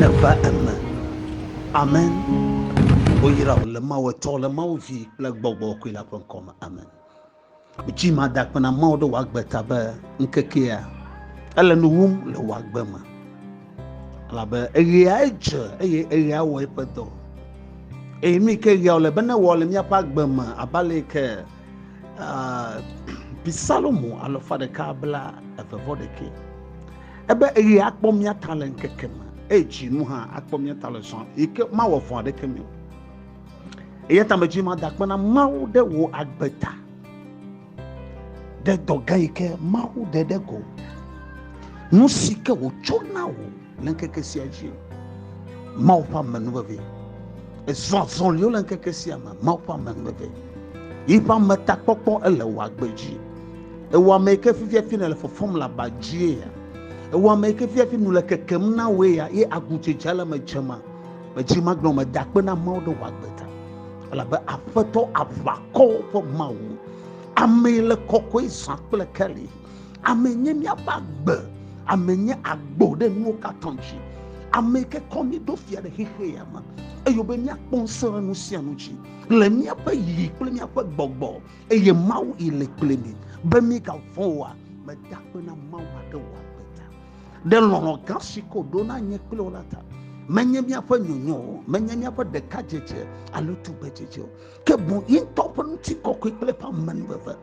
Neva eme. Amen. Woyra wò le Mawu Etɔ, le Mawu Vi kple Gbɔgbɔ Kɔkɔe la ƒe ŋkɔ me. Amen. Dzi mada akpe na Mawu ɖe wò agbe ta be ŋkekea ele nu wum le wò agbe me. Elabe eɣea edze eye eɣea wɔ eƒe dɔ. Eye nu yi ke ɣea wòle be newɔ le míaƒe agbe me abe ale yi ke Salomo alafa ɖeka bla eve vɔ ɖekɛ. Ebe eye akpɔ mía ta le ŋkeke me eye dzinu hã akpɔ mía ta le zã yi ke mawɔ vɔ̃ aɖeke mi o. Eya ta medzi mada akpe na Mawu ɖe wò agbe ta, ɖe dɔ gã yi ke Mawu ɖe ɖe go, nu si ke wòtsɔ na wò le ŋkeke sia dzi. Mawu ƒe amenuveve. Ezɔ azɔliwo le ŋkeke sia me. Mawu ƒe amenuveve. Yiƒe ametakpɔkpɔ ele wò agbe dzi. Ewɔ ame yi ke fifia fi nèle fɔfɔm le aba dzie ya. Ewɔ ame yi ke fifia fi nu le kekem na wòe ya ye agudzedze le eme dzema. Medzi magblɔ meda akpe na Mawu ɖe wò agbe ta. Elabe Aƒetɔ aʋakɔwo ƒe Mawu, amee le kɔkɔe zã kple keli. Ame nye míaƒe agbe. Ame nye agbo ɖe nuwo katã dzi. Ame ke kɔ mí ɖo fia ɖe xexe ya me. Eye be míakpɔ ŋusẽ ɖe nu sia nu dzi le míaƒe yiyi kple míaƒe gbɔgbɔ. Eye Mawu yi le kple mi be mígavɔ̃ oa. Meda akpe na Mawu aɖe wò agbe ta. Ɖe lɔlɔ̃ gã si ko ɖo na nye kple wò la ta. Menye míaƒe nyonyo o, menye míaƒe ɖekadzedze alo tugbedzedze o, ke boŋ ye ŋutɔ ƒe ŋutikɔkɔe kple eƒe amenuveve.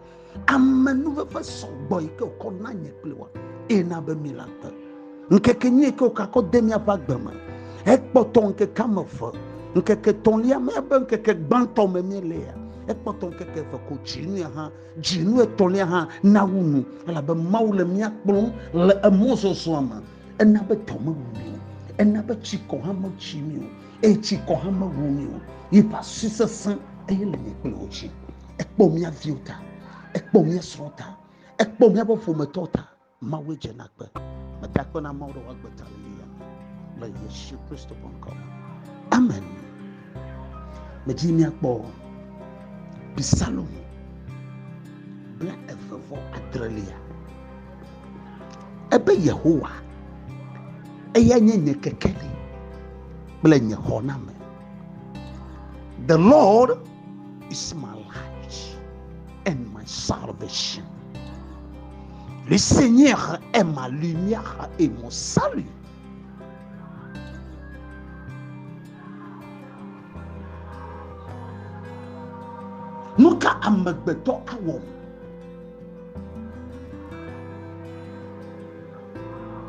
Amenuveve sɔgbɔ yi ke wòkɔ na nye kple wò eye na be mi le agbe. Ŋkeke nyui yi ke wògakɔ de míaƒe agbe me. Ekpɔtɔ ŋkeke ame eve, ŋkeke etɔ̃lia me ebe ŋkeke gbãtɔ me míele ya. Ekpɔtɔ ŋkeke eve ko dzinu ya hã, dzinu etɔ̃lia hã nawu nu elabe Mawu le mía kplɔm le emɔzɔzɔa me. Ena be dɔ mewu mí o, ena be tsikɔ hã metsi mí o eye tsikɔ hã mewu mí o. Yiƒe asi sesẽ eye le nye kple wò dzi. Ekpɔ mía viwo ta, ekpɔ mía srɔ̃ ta, ekpɔ míaƒe ƒometɔ ta. Mawue dze na kpe. Meda akpe na Mawu ɖe wò agbe ta le yeyea me le Yesu Kristo ƒe ŋkɔ me. Amen. Medzi míakpɔ Psalomo bla eve vɔ adrelia. Ebe Yehowa, eya nye nye kekeli kple nye xɔname. The Lord is my light and my salvation. Le Seigneur est ma lumière et mon salut. Nu ka amegbetɔ awɔ?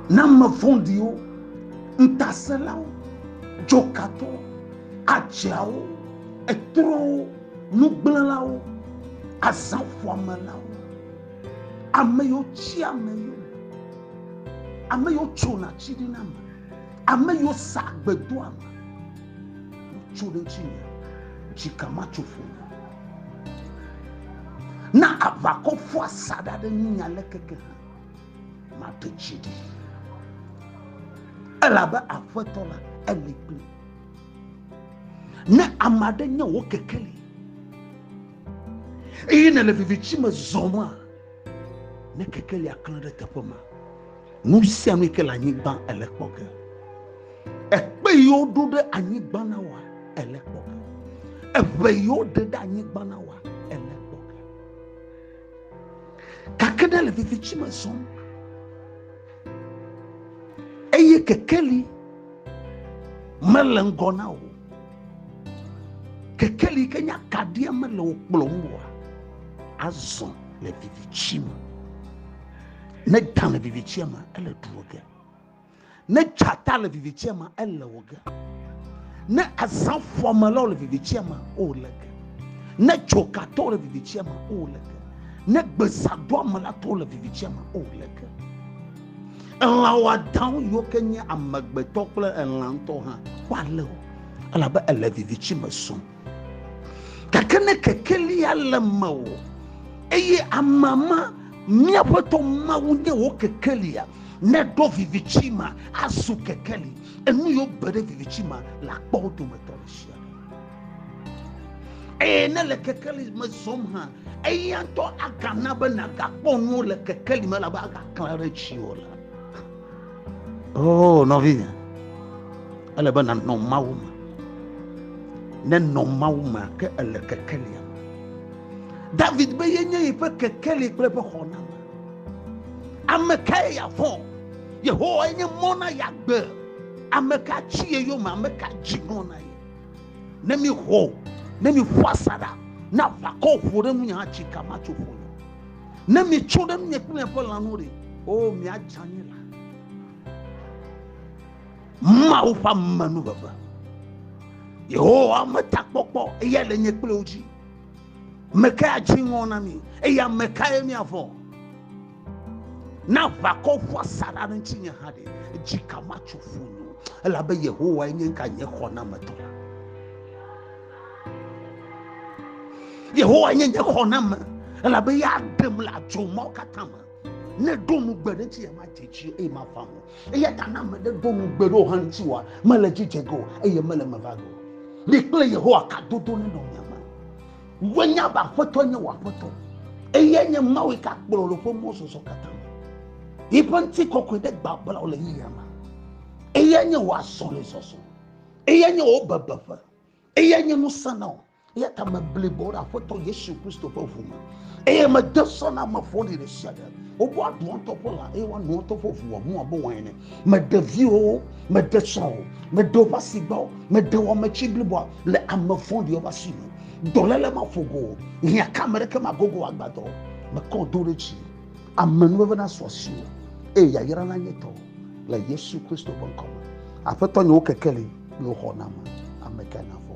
Na ame vɔ̃ɖiwo, ŋutasẽlawo, dzokatɔwo, adzeawo, etrɔwo, nugblẽlawo, azãƒoamelawo, ame yiwo tsia ame yome, ame yiwo tsona tsi ɖi na ame, ame yiwo sa agbe do ame, wotso ɖe ŋutinye, dzika matso ƒonye. Na aʋakɔ ƒu asaɖa ɖe ŋunye ale keke hã, maɖe dzi ɖi. Elabe Aƒetɔ la, eli kplim. Ne ame aɖe nye wò kekeli eye nèle viviti me zɔma, ne kekelia klẽ ɖe teƒe ma, nu sia nu yi ke le anyigba ele kpɔ ge. Ekpe yiwo ɖo ɖe anyigba na wòa, ele kpɔ ge. Eʋe yiwo ɖe ɖe anyigba na wòa, ele kpɔ ge. Gake ne le viviti me zɔm eye kekeli mele ŋgɔ na wò, kekeli ke nye akaɖia mele wò kplɔm oa, azɔ le viviti me. Ne da le vivitia me, ele ɖuwò ge. Ne dzata le vivitia me, ele wò ge. Ne azãƒoamelawo le vivitia me, wole ge. Ne dzokatɔwo le vivitia me, wole ge. Ne gbezadoamelatɔwo le vivitia me, wole ge. Elã wɔadãwo yiwo ke nye amegbetɔ kple elã ŋutɔ hã, woalé wo elabe ele viviti me zɔm. Gake ne kekelia le mewò eye amea ma míaƒe tɔ Mawu nye wò kekelia, ne ɖo viviti ma azu kekeli. Enu yiwo be ɖe viviti ma le akpɔ wo dometɔ ɖe sia ɖe. Eye ne le kekeli me zɔm hã, eya ŋutɔ agana be nàgakpɔ nuwo le kekeli me elabe agaklã ɖe dziwò la. Oh, nɔvinye. Ele be nànɔ Mawu me. Ne nɔ Mawu mea, ke èle kekelia me. David be yenye yeƒe kekeli kple eƒe xɔname. Ame kae yeavɔ̃? Yehowa nye mɔ na yeagbe. Ame ka tsi ye yome? Ame ka dzi ŋɔ na ye? Ne mi ho, ne mi ƒu asaɖa, ne aʋakɔ ƒo ɖe ŋunye hã dzika matso ƒonye. Ne mi tso ɖe ŋunye kple miaƒe lãnu ɖe, o miadze anyi la. Mawu ƒe amenuveve. Yehowa ametakpɔkpɔ eya le nye kple wo dzi. Ame kae adzi ŋɔ na mi eye ame kae miavɔ̃? Ne aʋakɔ ƒu asaɖa ɖe ŋutinye hã ɖe, dzika matso ƒonye o, elabe Yehowae nye ŋka nye xɔnametɔ la. Yehowa nye nye xɔname, elabe ya ɖem le adzo mawo katã me. Ne ɖo nugbe ɖe ŋuti, madze dzi eye mava mo. Eya ta ne ame ɖe ɖo nugbe ɖe wò hã ŋuti oa, mele dzi dze ge o eye mele me va ge o. Mi kple Yehowa kadodo nenɔ mia me. Wonya be Aƒetɔ nye wò Aƒetɔ. Eyae nye Mawu yi ke akplɔ le woƒe mɔzɔzɔ katã me. Yiƒe ŋutikɔkɔe ɖe gbagblã le yeyea me. Eyae nye wò azɔlizɔzɔ. Eyae nye wò bebeƒe. Eyae nye ŋusẽ na wò. Eya ta mebli gbɔ ɖe Aƒetɔ Yesu Kristo ƒe ʋu me. Eye mede sɔ na ame vɔ̃ɖi ɖe sia ɖe. Wobe woaɖu woa ŋutɔ ƒe lã eye woano woa ŋutɔ ƒe ʋu wòamu abe wain ene. Meɖe viwòwo, meɖe srɔ̃wò, meɖe woƒe asigbawo, meɖe wò ametsi bliboa le ame vɔ̃ɖiwo ƒe asi me. Dɔléle maƒo go o, hiãkame aɖeke magogo wò agbadɔ o. Mekɔ wò do ɖe dzi. Amenuveve nasu asiwò eye yayra nanye tɔwò le Yesu Kristo ƒe ŋkɔ me. Aƒetɔ nye wò kekeli kple wò xɔname. Ame kae navɔ̃?